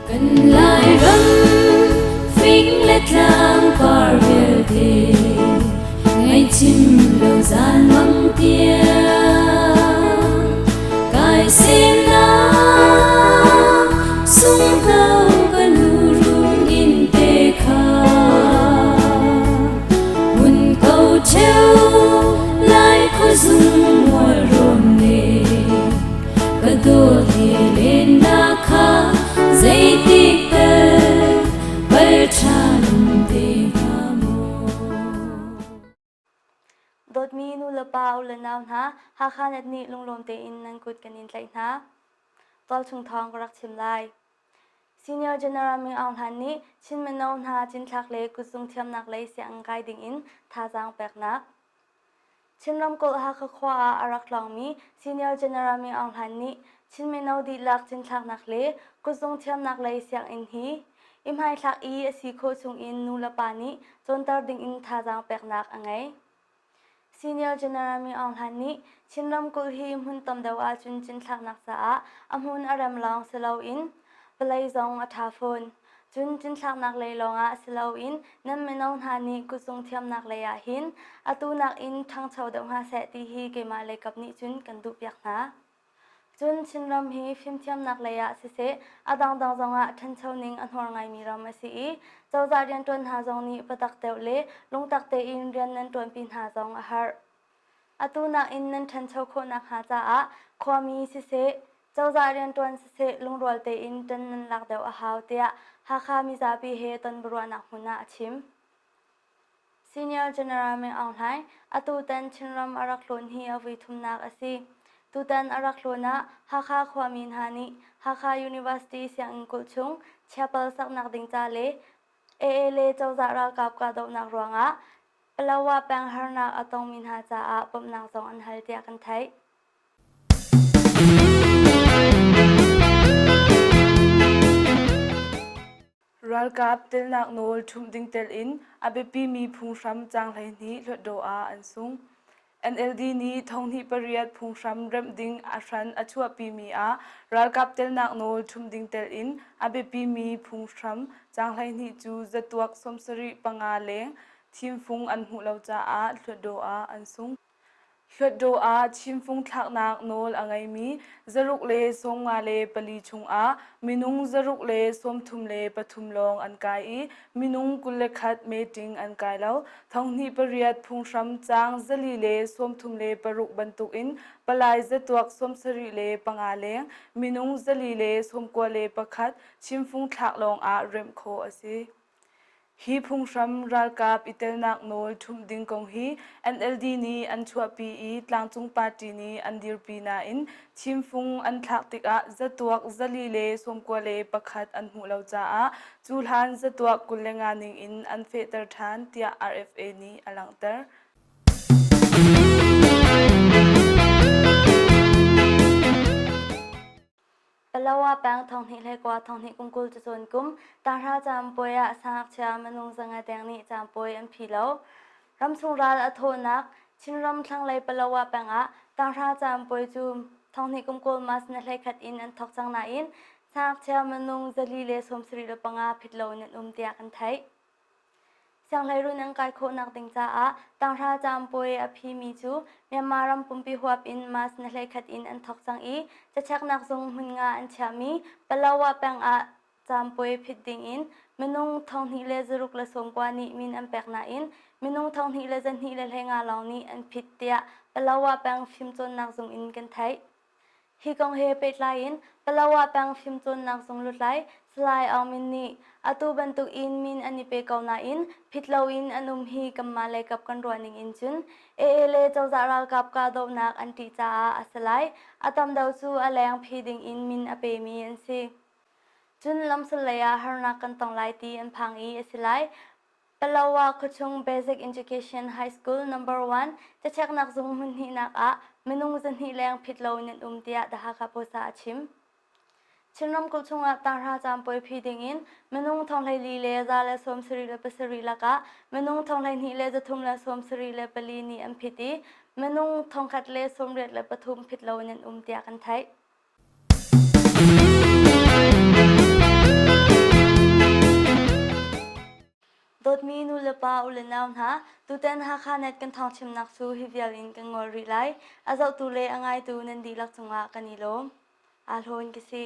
Kan Lairam fing le tlang par vialte ngaihchim lo zan mang tiang kai semnak sunghno ka nu run in te kha mun ko cheu lai khuazung mual rawn le Ka dawt he lennak kha zeitik tal pal ṭhan te hnga maw? Dawtmi nulepa u le nau hna, Hakha net nih lunglawm tein nan kut kan in tlaih hna. Tualchung thawng ka rak chim lai. Senior General Min Aung Hlaing nih Chin mino hna cinthlak le kutzung thiamnak lei sianginn kai dingin thazaang peknak. Chin ramkulh Hakha khua ah a rak tlawngmi Senior General Min Aung Hlaing nih Chin mino dihlak cinthlaknak le kutzung thiamnak lei sianginn hi i hmaithlak i a si khawh chungin nulepa nih cawnter dingin thazaang peknak a ngei. Senior General Min Aung Hlaing nih Chin ramkulh hi hmun tam deuh ahcun cinthlaknak caah a hmun a rem lawng si loin vawlei zong a ṭha fawn. Cun cinthlaknak lei lawngah si loin nan mino hna nih kutzung thiamnak lei ah hin atu nakin ṭhangcho deuh hna seh ti hi keimah leikap nih cun kan duhpiak hna. Cun Chinram hi fimthiamnak lei ah siseh a dangdang zongah ṭhancho ning a hnuar ngaimi ram a si i cozah rianṭuan hna zong nih patak deuh le lungtak tein rian nan ṭuanpi hna zong a herh. Atu nakin nan ṭhancho khawh nakhnga caah khuami siseh Cozah rianṭuan siseh lungrual tein ṭan nan lak deuh a hau tiah Hakha mizapi he ton biaruahnak hmun ah a chim. Senior General Min Aung Hlaing atutan Chinram a rak tlawn hi a vui thumnak a si. Tutan a rak tlawn ah Hakha khuami hna nih Hakha University sianginn kulh chung chapel saknak ding ca le AA le cozah ralkap kahdohnak ruangah Palawa peng harnak a tongmi hna caah bawmhnak zong an hal tiah kan theih. Ralkap telnak nawl ṭhumh ding telh in a biapimi phunghram caang 12 Hluttaw ah an sung. NLD nih thonghnih pariat phunghram remh ding a hran a chuahpimi ah ralkap telnak nawl ṭhumh ding telh in a biapimi phunghram caang 12 cu zatuak 75 leng thimfung an hmuh lo caah Hluttaw ah an sung. Hluttaw ah thimfung thlaknak nawl a ngeimi 654 chungah minung 633 lawng an kai i minung 21 meeting an kai lo. Thonghnih pariat phunghram caang 436 bantukin palai zatuak 75 leng minung 491 thimfung thlak lawngah remh khawh a si. Hi phunghram ralkap i telnak nawl ṭhumh ding kong hi NLD nih an chuahpi i tlangcung party nih an dirpi nain thimfung an thlak tikah zatuak 491 an hmuh lo caah cuhlan zatuak 25 ning in an fehter ṭhan tiah RFA nih a langhter. Palawa peng thonghnih hlei thonghnih kum 20 cacawn kum tanghra caanpuai ah sangakchia minung zanga deng nih caanpuai an phi lo. Ramchung ral a thawhnak Chinram thlanglei Palawa peng ah tanghra caanpuai cu thonghnih kum 20 mas na hleikhat in an thawk cang nain sangakchia minung 475 phit lo in an um tiah kan theih. Sianghleiruun an kai khawhnak ding caah tanghra caanpuai a phimi cu Myanmar ram pumpi huap in March ni 11 in an thawk cang i cacheknak zung hmun nga an chiahmi Palawa peng ah caanpuai phit ding in minung 2690 nih min an pek nain minung 2225 lawng nih an phit tiah Palawa peng fimcawnnak zung in kan theih. Hi kong he pehtlai in Palawa peng fimcawnnak zung lutlai Salai Aung Min nih atu bantuk in min an i pe ko nain phit loin an um hi kanmah lei kap kan ruah ning in cun AA le cozah ralkap kahdohnak an ṭih caah a si lai. A tam deuh cu a leng phi ding in min a pemi an si. Cun lamsul lei ah harnak kan tong lai ti an phang i a si lai. Palawa khuachung Basic Education High School Number 1 cacheknak zung hmun hnihnak ah minung 200 leng phit lo in an um tiah The Hakha Post ah a chim. Chin ramkulh chungah tanghra caanpuai phi dingin minung 141,177 lakah minung 122,374 nih an phit i minung 1,183 phit lo in an um tiah kan theih. Dawtmi nu le pa u le nau hna, tutan Hakha Net kan thawngchimnak cu hi vial in kan ngol rih lai. A zohtu le a ngaitu nan dihlak cungah kan i lawm. Aa hlawn ka si.